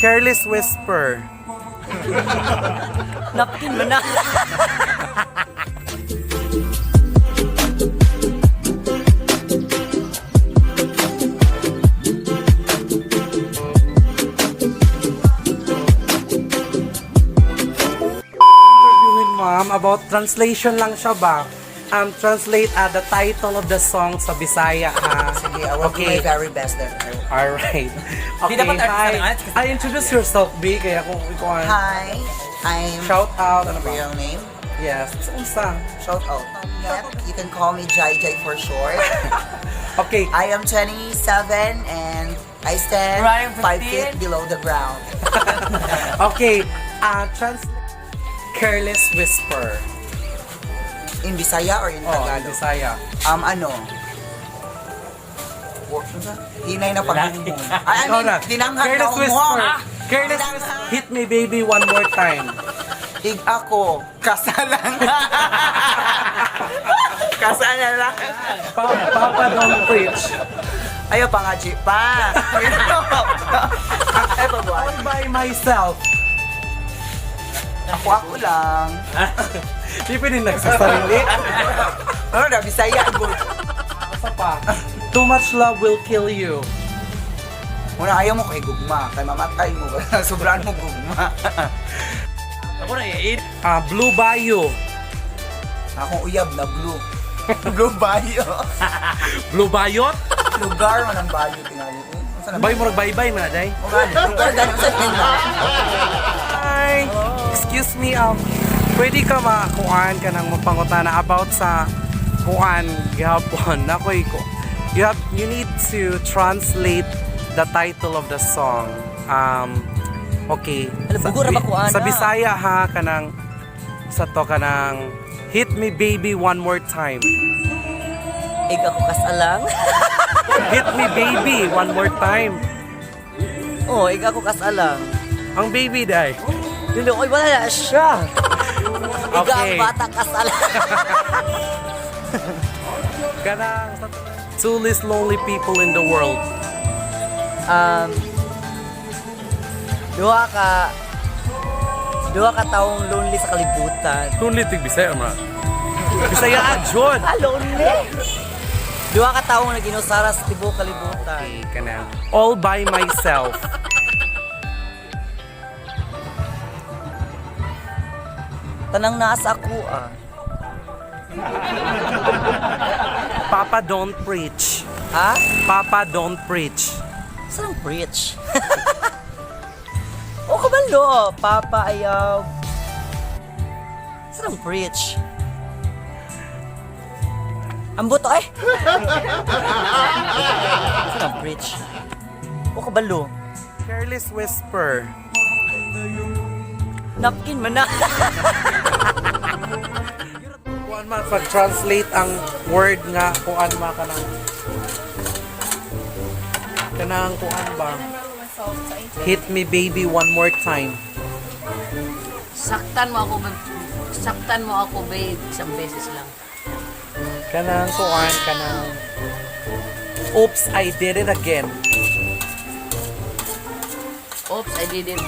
Careless Whisper. Napkin mo na. Interviewin, ma'am, about translation lang siya ba? Translate the title of the song sa Bisaya, ha? Sige, I will do my very best then. Alright. Okay, dapat artista hi. ng arts kasi- I introduce yourself, B, kaya kung ikaw ang Hi, I'm shout out, ano ba? Real name. Yes. Unsa? Shout out. Yep, you can call me Jai Jai for short. Okay. I am 27 and I stand Ryan, 5 15. feet below the ground. Okay. Translate Careless Whisper. In Bisaya or in Oh, in Tagalog? Bisaya. Ano? Hinay na paghumhum. Ay, I Ikaw mean, na. dinanghang na Careless humhum. Whisper. Careless Dinanghang. Whisper. Hit me, baby, one more time. Ig ako, kasalan. Kasalan lang. Papa don't preach. Ayaw pa nga, G. Pa. Ay, pabuhay. All by myself. Ako, ako lang. Di pwede nagsasarili. Ano na, Bisaya, good. Asa pa? Too much love will kill you. Una, ayaw mo kay gugma. Kay mamatay mo. Sobraan mo gugma. Ako na i Blue Bayou. Akong uyab na blue. Blue bayo. Blue Bayot? Lugar man ang bayo tingali. Unsa na? Bay, murag bye-bye man na, day. O gani, lugar gani unsa na? Hi! Excuse me, pwede ka makuan ka ng mapangutana about sa kuan gihapon. Nakoy ko. You need to translate the title of the song. Okay. Ala, bugo ra ba kuana? Sa Bisaya ha kanang sa to kanang "Hit Me Baby One More Time." Ig ako kasalang. "Hit me baby one more time." Oh, ig ako kasalang. Ang baby day. Dili, oy, wala na siya. Ig ang Okay. bata kasalang. Kanang sa two least lonely people in the world. Duha ka taong lonely sa kalibutan. Lonely tig Bisaya man. Bisaya jud. Ah, lonely? Duha ka taong naginusara sa tibuok kalibutan. Okay, kanang "All by myself." Tanang naa sa ako ah. "Papa don't preach." Ha? "Papa don't preach." Saan ang preach? O kabalo, Papa ayaw. Saan ang preach? Ang buto eh. Saan ang preach? O kabalo. Careless Whisper. Napkin man na. Kuan man pag-translate ang word nga kuan ma kanang kanang kuan ba? "Hit me baby one more time." Saktan mo ako, babe. Saktan mo ako, babe. Isang beses lang. Kanang kuan kanang "Oops, I did it again." Oops, I did it.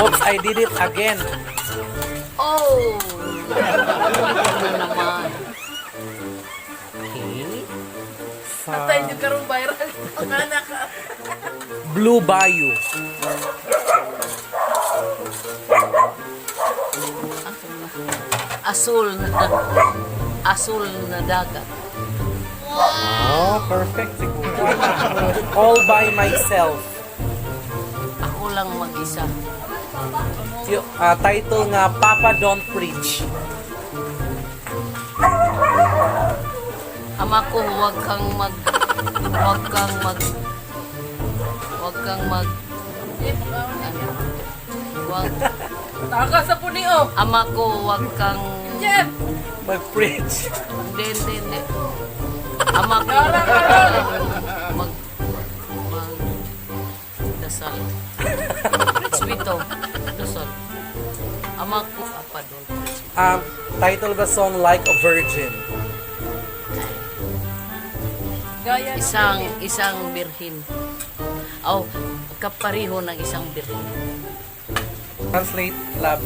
"Oops, I did it again." Oh! Ano naman? Okay. Sa Patay niyo karong viral. Ang anak ka. Blue Bayou. Asul na dagat. Oh, perfect siguro. "All by myself." Ako lang mag-isa. Title nga "Papa Don't Preach." Ama ko, huwag kang mag... Huwag kang mag... Ano? Huwag... Taka sa punio. Ama ko, huwag kang... Jeff! Mag-preach. Hindi, hindi, hindi. Ama ko, huwag kang mag dasal. Preach bito. Dasal. Ama ko, Papa, don't preach. Title of the song, "Like a Virgin." Gaya ng Isang birhin. Oh, Kapareho ng isang birhen. Translate love.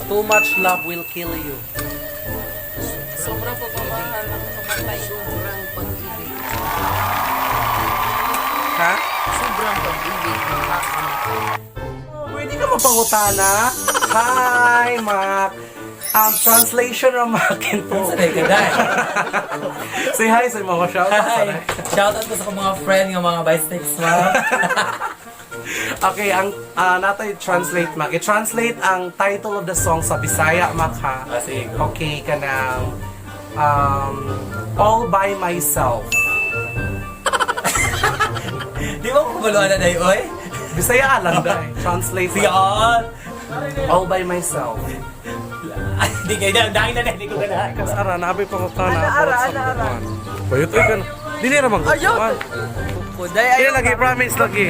Too much love will kill you. Sobrang pagmamahal ang kamatay. Sobrang pag-ibig. Ha? Sobrang pag-ibig makakamatay. Pwede ka mapangutana? Hi, Mac. Translation ra Mac to. Sanay ka na. Say hi sa mga shout out. Hi! Shoutout ko sa akong mga friend nga mga bicycles ma'am. Okay, ang natay translate Mac. I-translate ang title of the song sa Bisaya Mac ha. Ah, sige, go. Okay ka ng All By Myself. Di ba kumaluan na dayo, oy? Bisaya lang dai. Translate. Sige, all! All By Myself. Ay, Di kayo na, dahil na, hindi ko ganahan. Kasara, nabi pa ko na about sa kuwan. Bayot oy kan. Dili ra man kuwan. Kuday Iya lagi promise lagi.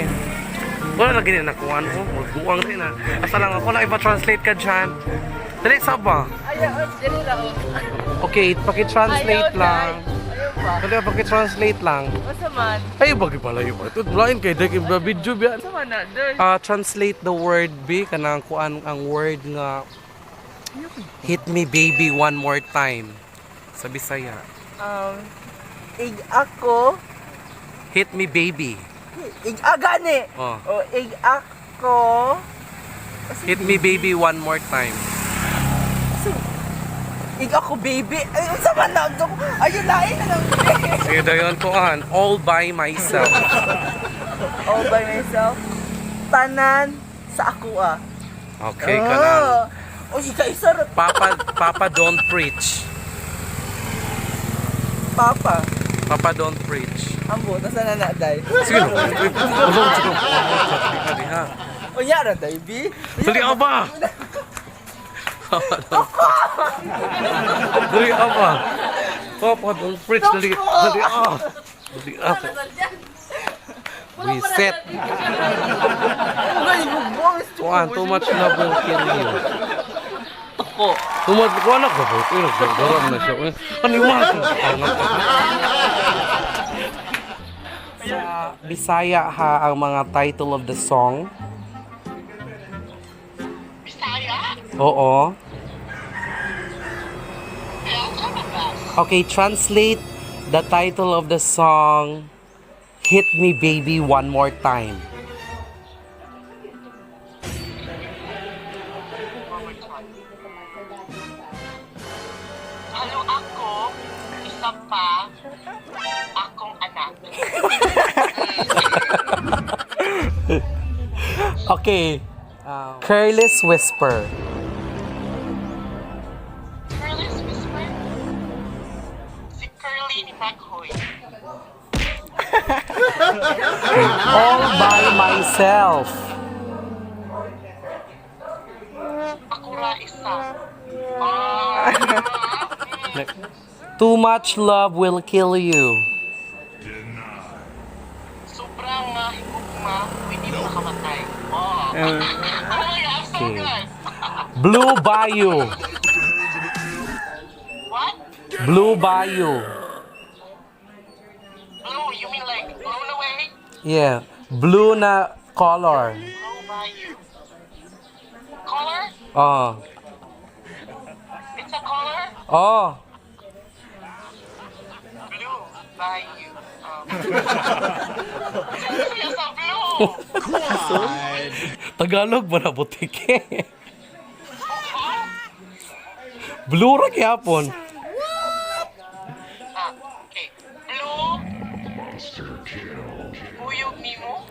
Wala lagi na nakuan ko. Magbuang din na. Asa lang ako lang ipa-translate ka dyan. Dali sa ba? Ayaw, dili ra oh. Okay, paki-translate Ayaw, lang. Ayaw ba? Dali paki-translate lang. Basta man. Ay bagi pala yun ba? Ito lain kay dek video biya. Basta man na. Dali. Translate the word B kanang kuan ang word nga hit me baby one more time sa Bisaya. Ig ako, Hit me baby. ig agani. Oh. O ig ako, Hit me baby one more time. ig ako baby. Ay unsa man na ayun lain na lang. Sige dayon kuan all by myself. All by myself. Tanan sa ako ah. Okay kanang O ika isa ra Papa Papa don't preach. papa. Papa don't preach. Ambo ta sana na day. Sige. Uy, ulong sige. Dali ha. Unya ra day bi. Dali ba? Dali ba? Papa don't preach. Dali dali ah. Dali ah. Reset. Kuan, too much love will kill you. Tuko. Too much, kuan ako ba? Uy, nagdagaram na siya. Uy, ano yung mga Sa Bisaya ha ang mga title of the song. Bisaya? Oo. Yeah, I'll try my best. Okay, translate the title of the song Hit Me Baby One More Time. Halo ako, isa pa, akong anak. Okay. Careless Whisper. Curly's Whisper? Si Curly ni Maghoy. All by myself. Ako ra isa. Ah, Too much love will kill you. sobrang higugma, pwede mo makamatay. Oh. Oh my God, I'm so Okay. good. Blue Bayou. What? Blue Bayou. Blue, you mean like blown away? Yeah. Blue na color. Blue by you. Color? Oh. It's a color? Oh. Blue by you. Siya sa blue! Tagalog ba na butike? Blue ra gyapon. Ah, okay. Blue. Uyog nimo.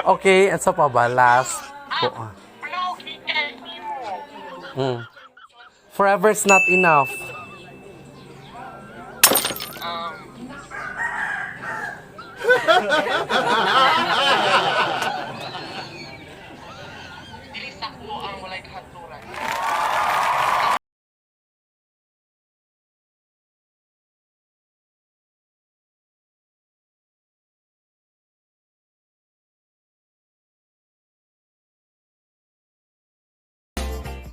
Okay, at sa pa ba last? Ah, blue gikan nimo. Forever's not enough.